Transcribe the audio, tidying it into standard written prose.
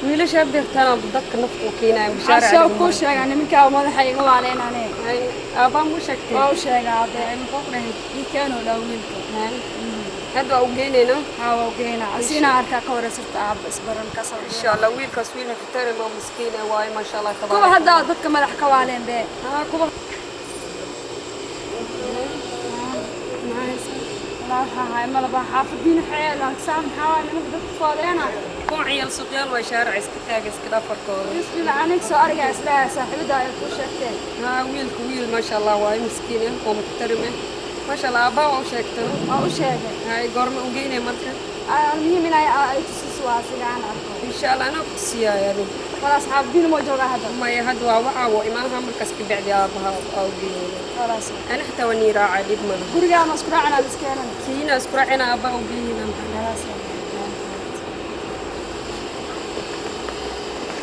Wiilasha beertana dadka nafta u keenaya mushaaric. Casho kuu sheegaa, nimankaa madaxa iga waaleynane. Aabbaa muu sheegtay? Waa u sheegaa abe. Muxuu ku dhahay? Ii keenoo dhaa wiilka. Hadda waa u geynaynaa. Haa, waa u geynaa, asiina arkaa ka wareysarta aaba isbaran kasoo. Insha Allah, wiilkaas wiil muxtarim oo miskiin ah waaye, maasha Allah. Kuwa tabaaraka. Hadda dadka madax ka waaleen be. Haa, kuwa. Walaa waxaa haay malaba xaafadiina xeel saa maxaa waay nimanka dadka sooleena. Kuwa ciyaal suuqyaal waa, shaaric iska taaga, iska dhafarkooda. Bismillah, aniga soo arigaa isleeyahay saaxiibada ay kuu sheegteen. Haa, wiilku wiil maasha Allah waaye, miskiin ah oo muxtarim ah, maasha Allah. Aabbaa waa u sheegtay? Waa u sheegay. Hay, goorma u geynay marka? Almuhiim inay ay tusiso waa asiga aan arko. Insha Allah, anaa ku tusiyaaya adiga. Walaas xaafadiina moo joogaa hadda? Maya, hadda waa wacaa, waa imaanaha markaas ka bacdi aabaha aa u geynayna. Walaas. Ana xataa waa nii raacaa, dhib malaha. Gurigaa ma isku raacana iskeenan? Kiina isku raacina, aabbaa u geynayna maxaa. Walaas.